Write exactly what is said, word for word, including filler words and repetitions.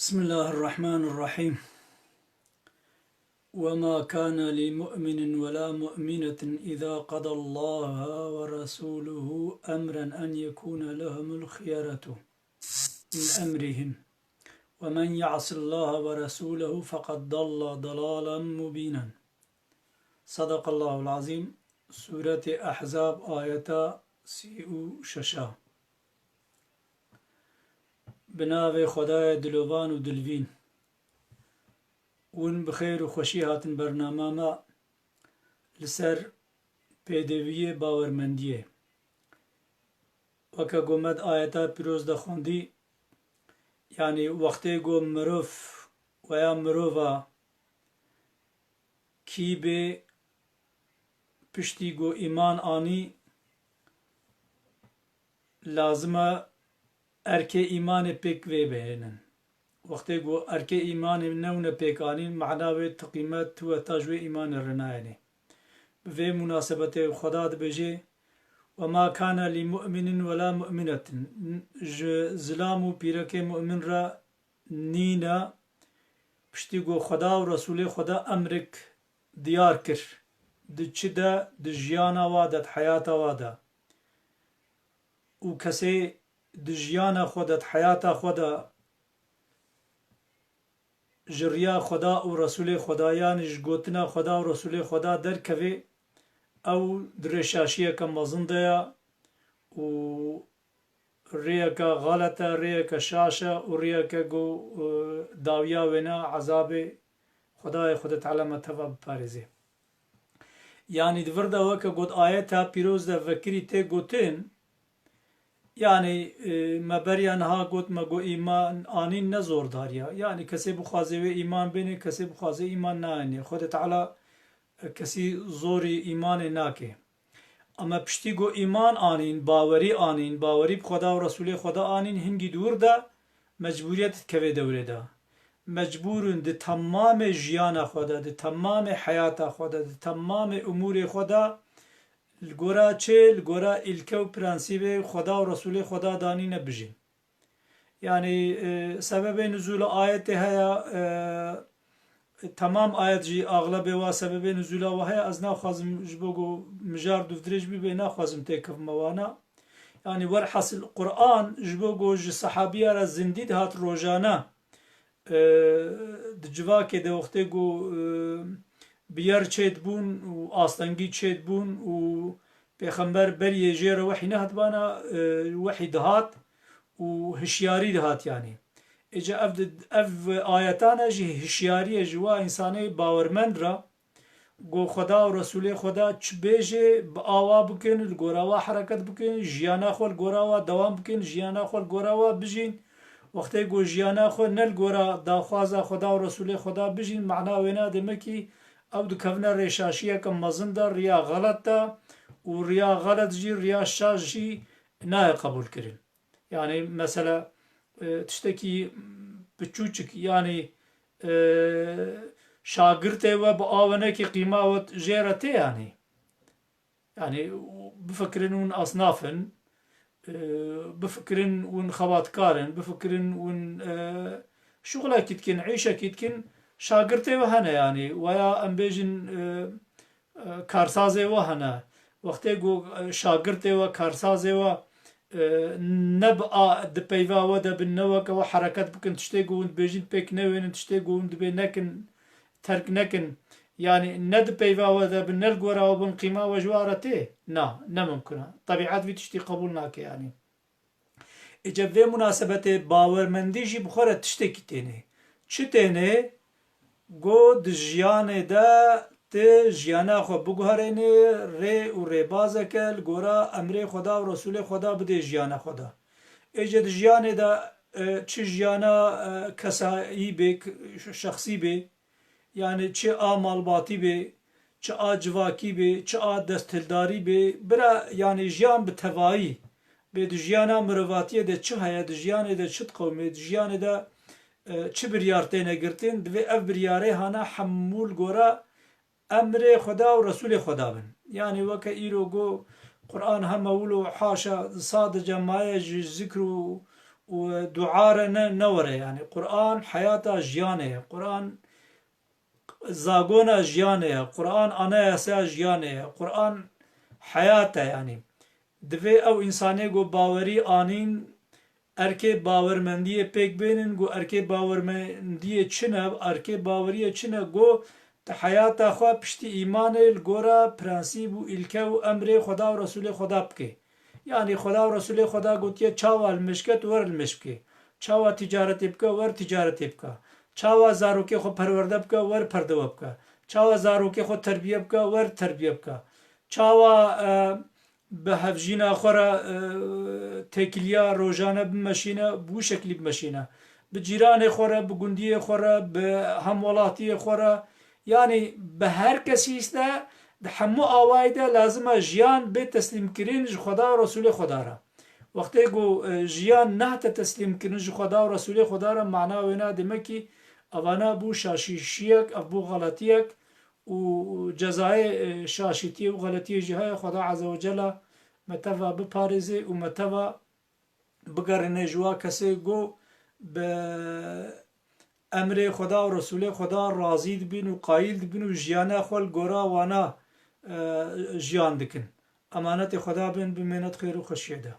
بسم الله الرحمن الرحيم. وما كان لمؤمن ولا مؤمنة إذا قضى الله ورسوله أمرا أن يكون لهم الخيرة من أمرهم ومن يعص الله ورسوله فقد ضل ضلالا مبينا. صدق الله العظيم. Sûretê Ehzab, ayeta sî û şeş. Bi navê Xwedayê dilovan û dilvîn. Hûn bi xêr û xweşî hatin bernama me li ser pêdiviyê bawermendiyê. Weke ku me di ayeta pîroz de xwendî, yanî wextê ku mirov weya mirova kî bê piştî ku îman anî, lazim e erkê îmanê pêk vê bihênin. Wextê ku erkê îmanê newne pêk anîn, mana wê ti qîmet tu we ta ji wê îmanê re nayênê. Bi vê munasebetê Xweda dibêje, "وما كان لمؤمن ولا مؤمنة." Ji zilam û pîrekê mu'min re nîne, piştî ku Xweda û Resûlê Xweda emrek diyar kir, di çi de, di jiyana wa de, di heyata wa de. Û kesê di jiyana xwe de, di heyata xwe de ji riya Xweda û Resûlê Xweda, yanî ji gotina Xweda û Resûlê Xweda derkevê, ew di rêşaşiyeke mezin de ye û rêyeke xelet e, rêyeke şaş e û rêyeke ku, e, dawiya wêne ezabê Xwedayê Xwedê Teala me teva biparêzê. Yanî di vir de weke got ayeta pîroz de vekirî tê gotin, yanî, e, me beriya niha got me got îman anîn ne zordariya. Yanî kesê bixwaze wê îman bêne, kesê bixwaze îman nayêne. Xwedê Teala, e, kesî zorî îmanê nake. Ama piştî ku îman anîn, bawerî anîn, bawerî bi Xweda û Resûlê Xweda anîn, hingî dûr de mecbûriyet dikeve dewrê de. Mecbûr in di temamê jiyana xwe de, di temamê heyata xwe de, di temamê umûrê xwe de li gora çi? Li gora îlke û prensîbê Xweda û Resûlê Xweda danîne bijîn. Yanî, e, sebebê nuzûla ayetê heye, e, temam ayet jî axlebê wa sebebê nuzûla wa heye. Ez naxwazim ji bo ku mijar dûvdirêj bibe, naxwazim têkevime wana. Yanî werhasil Quran ji bo ku ji sehabiya re zindî dihat rojane, e, di civakê de wextê ku, e, biyar çêdibûn û astengî çêdibûn û Pêxember beriyê jê re wehî nehatibana, e, wehî dihat û hişyarî dihat yanî. Êca ev di, ev ayetane jî hişyariyê ji wa însanê bawermend re, ku Xweda û Resûlê Xweda çi bêjê, bi awa bikin, li gora wa hereket bikin, jiyana xwe li gora wa dewam bikin, jiyana xwe li gora wa bijîn. Wextê ku jiyana xwe ne li gora daxwaza Xweda û Resûlê Xweda bijîn, mana wêna demekî ew dikevine rêşaşiyeke mezin de, riya xelet de û riya xelet jî, riya şaş jî nayê qebûlkirin. Yanî mesela, e, tiştekî piçûçik, yanî, e, şagirtê we bi awenekî qîma we jê re tê yanî. Yanî bifikirin hûn asnaf in, e, bifikirin hûn xebatkar in, bifikirin hûn, e, şixulekî dikin, îşekî dikin, şagirtê we hene yanî. Weya em bêjin, e, e, karsazê we hene. Wextê ku, e, şagirtê we, karsazê we, e, ne bi a, di peyva we de bin, ne weke we hereket bikin, tiştê ku hûn dibêjin pêk newênin, tiştê ku hûn dibê nekin, terk nekin. Yanî ne di peyva we de bin, ne li gora we bin, qîma we ji we re tê? Na, ne mimkun e. Tebîet vî tiştî qebûl nake yanî. Êca vê munasebetê bawermendî jî bi xwe re tiştekî tênê. Çi tênê? Go di jiyanê de ti jiyana xwe biguherênê, rê û rêbazeke li gora emrê Xweda û Resûlê Xweda bidê jiyana xwe de. Êca di jiyanê de, e, çi jiyana, e, kesayî bê, k-, şexsî bê, yanî çi a malbatî bê, çi a civakî bê, çi a desthildarî bê, bira yanî jiyan bi tevayî bê, di jiyana mirovatiyê de çi heye, di jiyanê de çi diqewimê, di jiyanê de, e, çi biryar têne girtin, divê ev biryarê hana hemû li gora emrê Xweda û Resûlê Xweda bin. Yanî weke îro got Quran heme wilo haşa sadece maye ji zikr û, û dua re ne, newere. Yani Quran heyata jiyanê ye. Quran zagona jiyanê ye. Quran anayasaya jiyanê ye. Quran heyat e yani. Divê ew însanê ku bawerî anîn erkê bawermendiyê pêk bênin, ku erkê bawermendiyê çi ne, erkê baweriyê çi ne, ku di heyata xwe piştî îmanê li gora prensîb û îlke û emrê Xweda û Resûlê Xweda bike. Yanî Xweda û Resûlê Xweda gotiye, çawa li mişket wer li miş bike. Çawa tîcaretê bike wer tîcaretê bike. Çawa zarokê xwe perwerde bike wer perdewe bike. Çawa zarokê xwe terbiye bike wer terbiye bike. Çawa, e, bi hevjîna xwe re, e, têkiliya rojane bimeşîne, bi wî şeklî bimeşîne. Bi cîranê xwe re, bi gundiyê xwe re, bi hemwelatiyê xwe re, yanî bi her kesî de, di hemû awayî de lazim e jiyan bê teslîmkirin ji Xweda û Resûlê Xweda re. Wextê ku, e, jiyan nehate teslîmkirin ji Xweda û Resûlê Xweda re, mana wêna demekî evana bû şaşîşiyek, ev bû xeletiyek, û cezayê, e, şaşîtiyê û xeletiyê jî heye. Xweda Azze ve Cella me teva biparêze û me teva bigerîne ji wa kesê ku bi emrê Xweda û Resûlê Xweda razî dibin û qayîl dibin û jiyana xwe li gora wana, e, jiyan dikin. Emanetê Xweda bin, bimêne di xêr û xweşiyê de.